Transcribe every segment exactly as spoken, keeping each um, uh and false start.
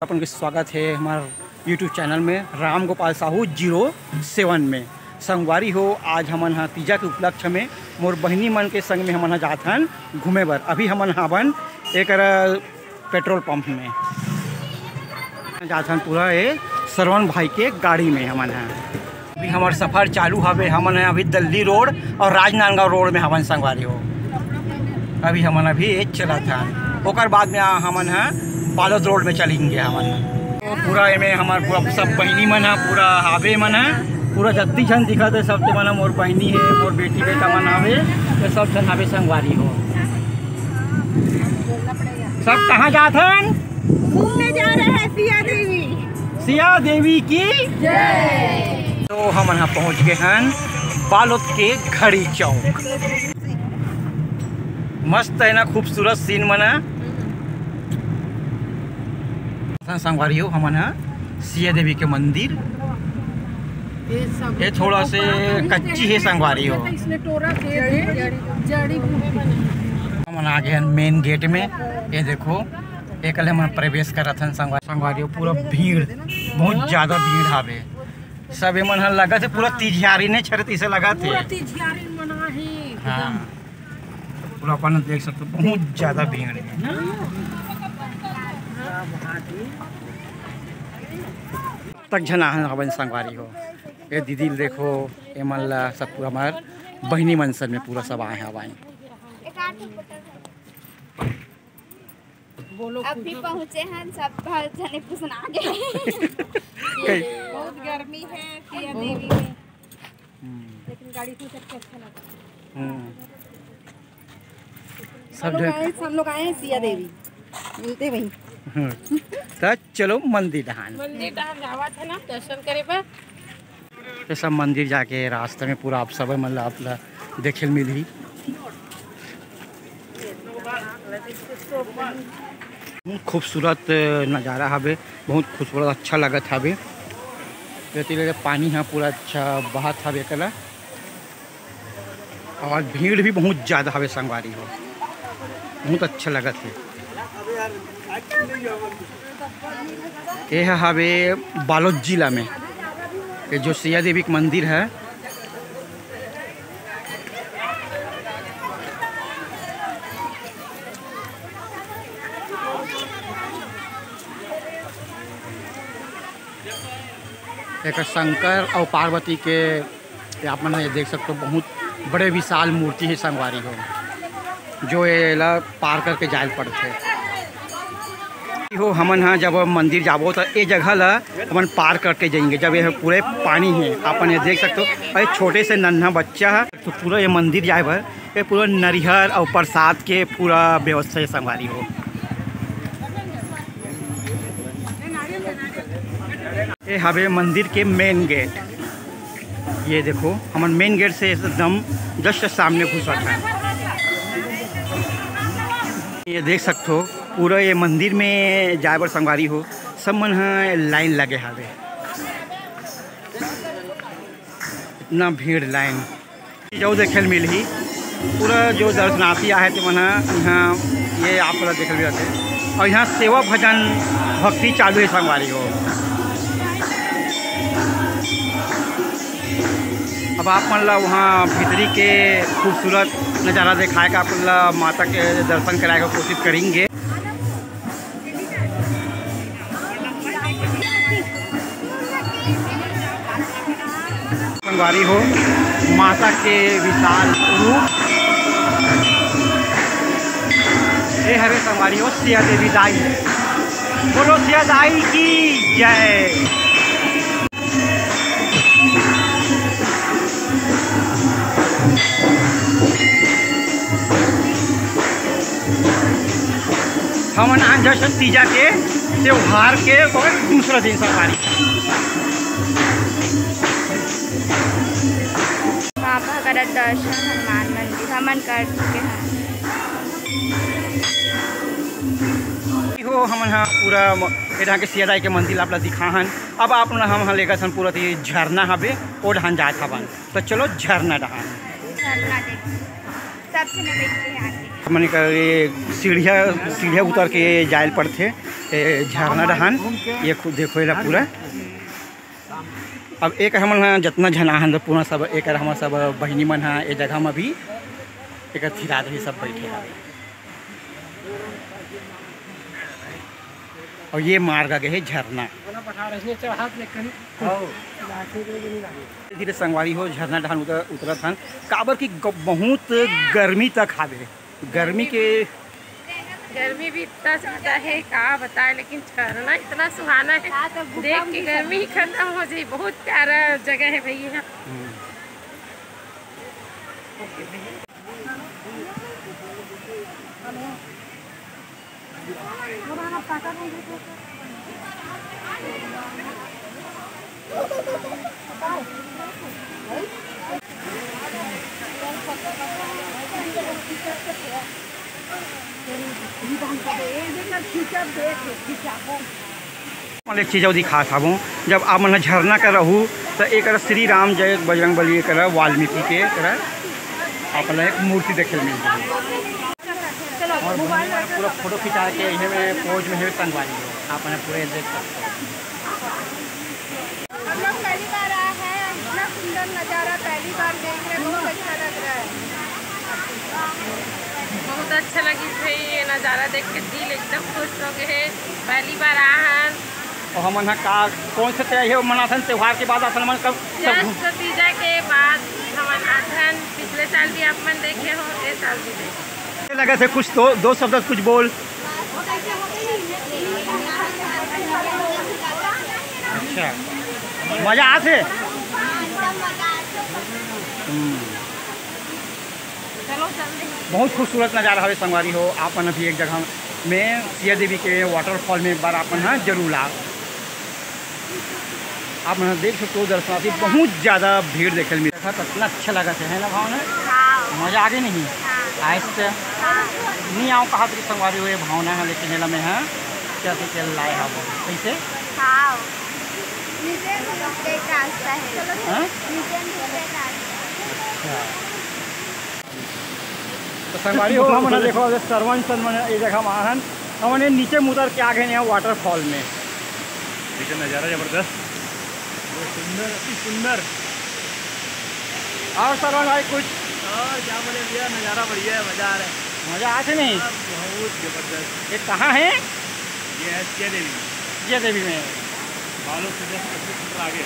अपन के स्वागत हे हमर YouTube चैनल में, राम गोपाल साहू ज़ीरो सेवन में। संगवारी हो, आज हमन ह तीजा के उपलक्ष्य में मोर बहिनी मन के संग में हमन ह जात हन घूमे बर। अभी हमन हावन एकर पेट्रोल पंप में जात हन, पूरा ये श्रवण भाई के गाड़ी में हमन ह। अभी हमर सफर चालू हवे। हमन ह अभी दिल्ली रोड और राजनांदगांव रोड में हवन संगवारी हो। अभी हमन अभी ये चलत हन, ओकर बाद में हमन ह बालोद रोड में चलेंगे हमन। तो पूरा एमे हमर पूरा सब बहिनी मन ह, पूरा हावे मन ह, पूरा जत्ती झन दिखत हे, सब ते मन ह मोर बहिनी हे, मोर बेटी बेटा मन हावे, ये सब झन हावे संगवारी हो। सब कहाँ जात हन? घूमने जा रहे हैं सिया देवी। सिया देवी की जय। तो हमन ह पहुंच गए हन बालोद के घड़ी चौक। मस्त है ना, खूबसूरत सीन मन ह। संगवारी हो, हमन ह सिया देवी के मंदिर, ये थोड़ा से कच्ची है संगवारी हो। इसमें टोरा से जड़ी बूटी। हमन आ गए हन मेन गेट में। ये देखो, एकले हमन प्रवेश करत हन संगवा-, संगवारी हो। पूरा भीड़, बहुत ज्यादा भीड़ हावे। सब एमन ह लगत हे पूरा तिझियारी ने छरत इसे लगत हे। पूरा तिझियारी मना हे एकदम। हाँ, पूरा अपन देख सकते हो, बहुत ज्यादा भीड़ है। तक झन आहन हवन संगवारी हो। ये दीदी ल देखो, एमन ला सब पूरा हमार बहिनी मन सब में पूरा सब आए हवाई। बोलो अभी कुछ। पहुँचे हैं, सब बहुत जने पुसना गए। कई- बहुत गर्मी है सिया देवी में। हम्म। लेकिन गाड़ी से सबसे अच्छा लगा। हम्म। सब हम लोग जगह आए, हम लोग आए हैं सिया देवी, मिलते वहीं। हम्म। त चलो मंदिर डहान। मंदिर डहान जावत है ना दर्शन करे बर। ये सब मंदिर जाके रास्ते में पूरा आप सब मन ला, आप ला देखे ल मिलही। खूबसूरत नज़ारा हवे, बहुत खूबसूरत, अच्छा लगत हवे। एती ले पानी ह पूरा अच्छा बहत हवे एकला, और भीड़ भी बहुत ज़्यादा हवे संगवारी हो, बहुत अच्छा लगत हे। ये ह हवे बालोद जिला में, ये जो सिया देवी के मंदिर है। एक शंकर और पार्वती के, आप मन ये देख सकते हो, बहुत बड़े विशाल मूर्ति है संगवारी हो, जो ये ला पार करके जाए पड़थे। हो, हमन ह जब मंदिर जाबो त ए जगह ला हमन पार करके जाएंगे, जब ये पूरे पानी है। अपन ये देख सकते हो, अरे छोटे से नन्हा बच्चा है, तो पूरा ये मंदिर जाए बर ये पूरा नरिहर और प्रसाद के पूरा व्यवस्था है संगवारी हो। ये हवे मंदिर के मेन गेट। ये देखो, हमन मेन गेट से एकदम जस्ट सामने घुसत है। ये देख सकते हो, पूरा ये मंदिर में जाए बर संगवारी हो, सब मन ह लाइन लगे हवे। इतना भीड़ लाइन। जो देखे ल मिलही, पूरा जो दर्शनार्थी आहे ते मन ह इहाँ ये आप ला देखे ल मिलथे। और यहाँ सेवा भजन भक्ति चालू है संगवारी हो। अब आप मन ला वहाँ भीतरी के खूबसूरत नज़ारा दिखाए का, आप मन ला माता के दर्शन कराए का कोशिश करेंगे। संगवारी हो, माता के विशाल रूप। ये हरे संगवारी हो सिया देवी दाई, बोलो सिया दाई की जय। हमन आज जश्न तीजा के त्योहार के ओकर दूसरा दिन संगवारी। बाबा करत दर्शन हनुमान मंदिर हमन कर चुके हैं। हो हमन ह पूरा म-, ए डहान के सिया दाई के मंदिर आप ला दिखा हन। अब आप मन हम ह लेगत हन पूरा ती झरना हवे, ओ डहान जात हवन। तो चलो झरना डहान। झरना देख, सबसे न देख के आते हैं। हमन कर ये सीढ़िया, सीढ़िया उतर के जाए ल पड़थे, ए, झरना डहान। ये खुद देखो एला पूरा। अब एक हमन ह जतना झन आहन, पूरा सब एक हमन सब बहिनी मन ह ए जगह म भी एक थिरा दही सब बैठे हवे। और ये मार्ग आगे हे झरना। धीरे संगवारी हो, झरना डहान उतर, उतरत हन, काबर कि ग-, बहुत गर्मी तक हावे, गर्मी के। गर्मी भी इतना ज्यादा है, का बताए, लेकिन झरना इतना सुहाना है, देख के गर्मी ही खत्म हो जाए। बहुत प्यारा जगह है भैया। हम्म। एक चीज अउ दिखात हवं, जब आप मन ह झरना कर रहू, त एकर श्री राम जय बजरंग बली कर, वाल्मीकि के कर आप मन ल एक मूर्ति देखे ल मिल जाही। और भैया मन पूरा फोटो खिंचा के इहे में पोज में हे संगवारी हो, आप मन पूरे देख सकते हो। हम लोग पहली बार आए हैं, इतना सुंदर नज़ारा पहली बार देख रहे हैं, बहुत अच्छा लग रहा है। बहुत अच्छा लगिस भाई, ये नज़ारा देख के दिल एकदम खुश हो गए है। पहली बार आए हैं। और हमन ह का, कौन से त्य-, ये मनाथन त्योहार के बाद अपन मन कब सब जस्ट तीजा के बाद हमन आथन। पिछले साल भी आप मन देखे हो, ये साल भी देखे। लगा थे कुछ तो दो शब्द कुछ बोल। अच्छा, मजा आथे। हम्म। बहुत खूबसूरत नज़ारा हवे संगवारी हो। आप मन अभी एक जगह में सिया देवी के वाटरफॉल में एक बार आप मन ह जरूर आओ। आप मन देख सकते हो दर्शनार्थी बहुत ज़्यादा भीड़ देखे मिलत हे, कितना अच्छा लगत हे, है ना भावना? हाँ। मजा आ गई नहीं? हाँ। आज से हाँ। नहीं आओ कहा तेरी संगवारी हो ये भावना है, लेकिन एला मैं हाँ क्या से चल लाए हवं। कैसे? हाँ। नीचे से एक रास्ता है। हाँ? नीचे से एक रास्ता है। अच्छा। तो संगवारी हो, हमन देखो, अभी सरवन सन मन ए जगह म आहन, हमन ये नीचे म उतर के आ गए हैं वाटरफॉल में। देखिए, नज़ारा जबरदस्त, बहुत सुंदर, अति सुंदर। और सरवन भाई कुछ? और क्या बोले भैया, नज़ारा बढ़िया है, मज़ा आ रहा है। मज़ा आथे नहीं? हाँ, बहुत जबरदस्त। ये कहाँ है? ये है सिया देवी। सिया देवी में। बालोद से दस पच्चीस किलोमीटर आगे।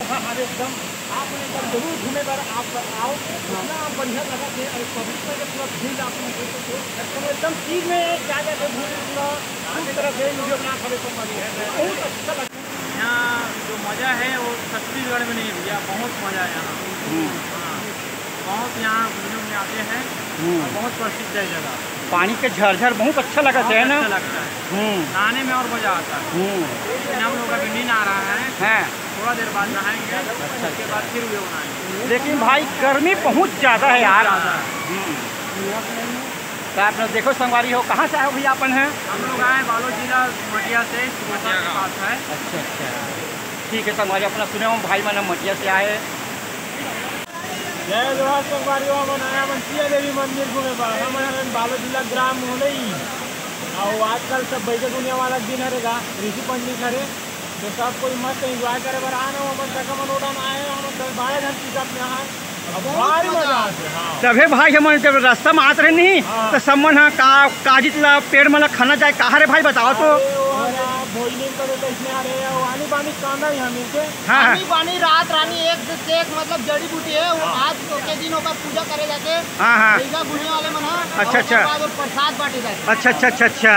हाँ, हाँ, एकदम। आप एक बार जरूर घूमे बर आप आओ, इतना बढ़िया लगा थे और पब्लिक में जो पूरा भीड़ आप लोग देख सकते हो, तो एकदम चीज में क्या जाके भीड़ पूरा पूरी तरह से वीडियो बना खड़े कर पानी है, बहुत अच्छा लगा। यहाँ जो मज़ा है वो छत्तीसगढ़ में नहीं है भैया, बहुत मज़ा है यहाँ। हम्म। हाँ, बहुत यहाँ घूमने उमने आते हैं हम्म। और बहुत प्रसिद्ध है जगह। पानी के झरझर बहुत अच्छा लगता बहुत है ना? अच्छा लगता है। हम्म। नहाने में और मज़ा आता है। हम्म। लेकिन हम लोग अभी नहीं नहा रहा है। हैं। थोड़ा देर बाद नहाएंगे, अच्छा, उसके अच्छा। बाद फिर वीडियो बनाएंगे। लेकिन भाई गर्मी बहुत ज़्यादा है यार। बहुत ज़्यादा है। हम्म। तो आप लोग देखो संगवारी हो, कहाँ से आए हो भैया अपन हैं? हम लोग आए बालोद जिला मटिया से, सिमरिया के पास है। अच्छा, अच्छा। ठीक है संगवारी, अपना सुने हो भाई मन मटिया से आए। जय जोहार संगवारी हो, हमन आए हमन सिया देवी मंदिर घूमे बर। हमन बालोद जिला ग्राम होलई। अउ आजकल सब बैठे दुनिया वाला दिन हरे गा, ऋषि पंडित हरे। तो सब कोई मस्त एंजॉय करे बर आए ना, हमन तक हमन ओडा में आए, हमन दस बारह झन पिकअप में आए। अब बहुत भारी मजा मजा आथे, हाँ। तभे भाई हमन जब रास्ता में आत रहे नहीं, हाँ। तो सब मन ह का, काजित ला पेड़ मन ला खाना जाए, कहा रे भाई बताओ तो। अरे, वो हमारा भोजनी करे तो इसमें आ रहे हैं, वो आनी बानी खाना ही हमें से। हाँ, हाँ। आनी बानी रात रानी एक से एक मतलब जड़ी बूटी है, वो हाँ। आज के दिन ओकर पूजा करे जाते हैं। हाँ, हाँ। भैया गुने वाले मन ह, अच्छा, और ओकर अच्छा। बाद वो प्रसाद बांटे जाते हैं। अच्छा, अच्छा, अच्छा, अच्छा।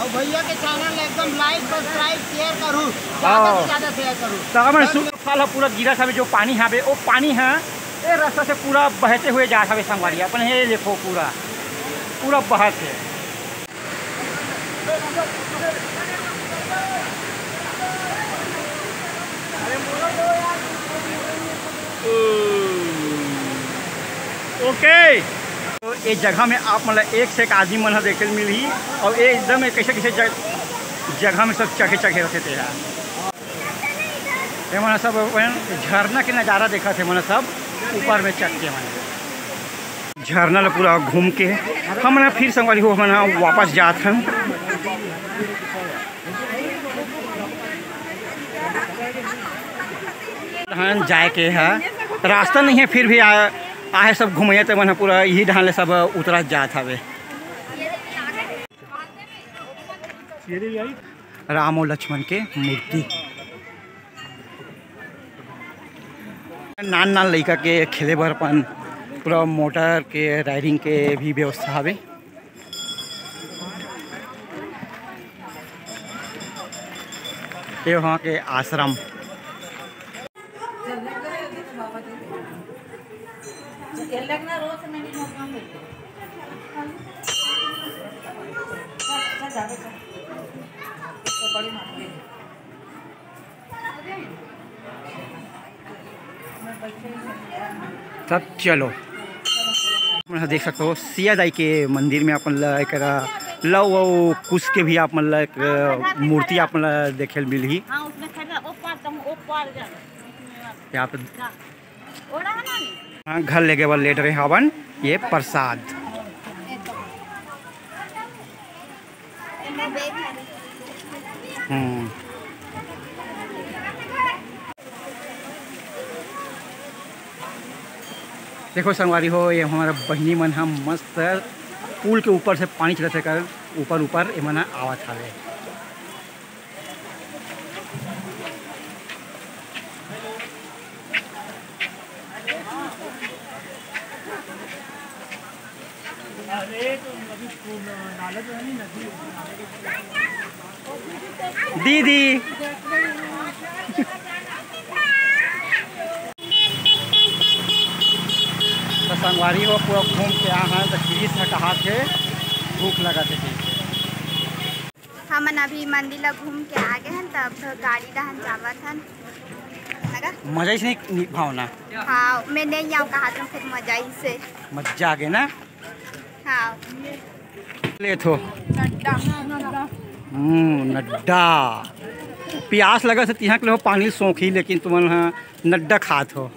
और भैया के चैनल एकदम लाइक, सब्सक्राइब, शेयर करू, ज़्यादा हाँ। से ज़्यादा शेयर करू। तो हमन बस सु-, साल ह पूरा गिरत हवे, जो पानी हवे, ओ पानी ह ए रास्ता से पूरा बहते हुए जात हवे संगवारी। अपन ये देखो, पूरा, पूरा बहत हे। ओके, तो ए जगह में आप मन ला एक से एक आदमी मन ह देखे ल मिलही, और ए एकदम एक कैसे कैसे जग-, जगह में सब चढ़े चढ़े रहते थे यार। ये मन सब अपन झरना के नज़ारा देखत हे, मन सब ऊपर में चढ़ के मन। झरना ल पूरा घूम के हमन ह फिर संगवारी हो, हमन ह वापस जात हन। डहान जाए के ह रास्ता नहीं है, फिर भी आ, आहे सब घुमैया, ते मन ह पूरा यही डहान ले सब उतरत जात हवे। राम और लक्ष्मण के मूर्ति। नान नान लइका के खेले बर अपन पूरा मोटर के, राइडिंग के भी व्यवस्था हवे। ये वहाँ के आश्रम। तब चलो, आप मन ह देख सकते हो, सिया दाई के मंदिर में अपन ला एक लव अउ कुश के भी आप मन ला एक मूर्ति आप मन ला देखे ल मिलही। हाँ, उसमें खड़ा, वो पार, तुम वो पार जा। यहाँ पे हाँ, घर लेगे बर लेट रहे हवन ये प्रसाद। हम्म। देखो संगवारी हो, ये हमारा बहिनी मन ह मस्त पुल के ऊपर से पानी चलत हे कर ऊपर ऊपर ये मन ह आवत हवे। दीदी। तो संगवारी हो, पूरा घूम के आ हन, तो कृष्ण कहा थे भूख लगा थे। हमन अभी मंदिर ला घूम के आ गए हन, तब गाड़ी डहन जावत हन। लगा? मजा ही से नहीं भावना। हाँ, मैं नहीं आऊँ कहा तुम, फिर मजा ही से। मजा आ गया ना? हाँ। ले थो। हम्म, नड्डा। प्यास लगा से तिहा के लो पानी सोखी, लेकिन तुमन हा नड्डा खात हो।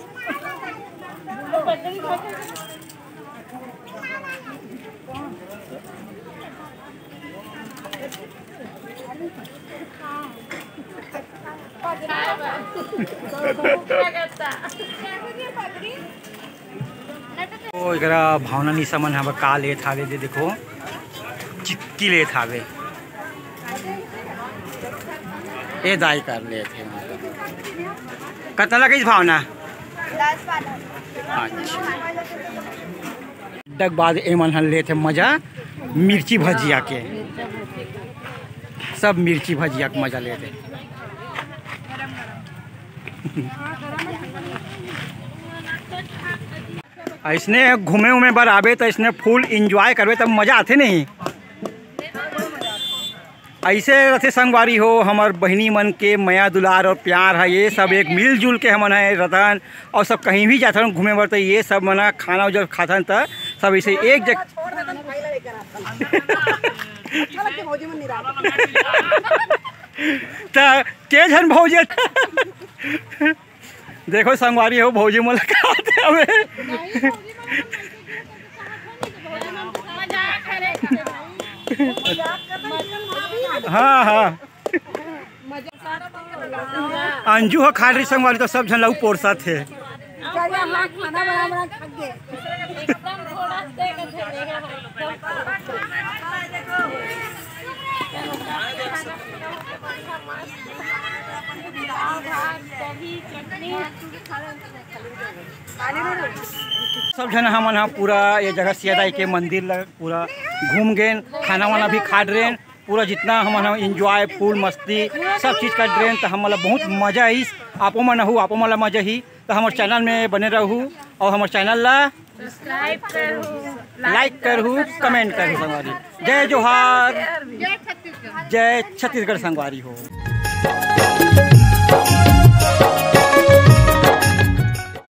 ओ, एकरा भावना निशा मन ह का लेत हावे दे, देखो, चिक्की लेत हावे। ए दाई कर लेत हे। कतना लगिस भावना? अच्छा। डग बाद एमन ह लेत हे मजा मिर्ची भजिया के। सब मिर्ची भजिया के मजा लेत हे। अइसने घूमे उमे बर आबे त अइसने full enjoy करबे, तब मजा आथे नहीं। अइसे रथे संगवारी हो, हमर बहिनी मन के मया दुलार और प्यार है, ये सब एक मिलजुल के हमन है रतन और सब कहीं भी जाथन घूमे बर, त ये सब मन खाना जब खाथन त सब इसे एक जग त के झन भौजी देखो संगवारी हो, भौजी मन ल खात हवे। हाँ, हाँ। अंजू ह खात रही संगवारी, तो सब झन ला पोरसत हे। सब झन हमन ह पूरा ये जगह सियादाई के मंदिर ला पूरा घूम गेन, खाना वाना भी खा रेन, पूरा जितना हमन ह enjoy, full मस्ती, सब चीज कर रेन, त हमन ला बहुत मजा आइस। आपो मन आहू, आपो मन ला मजा ही, त हमर channel में बने रहू और हमर channel ला subscribe करहू, like करहू, comment करहू संगवारी। जय जोहार, जय छत्तीसगढ़ संगवारी हो।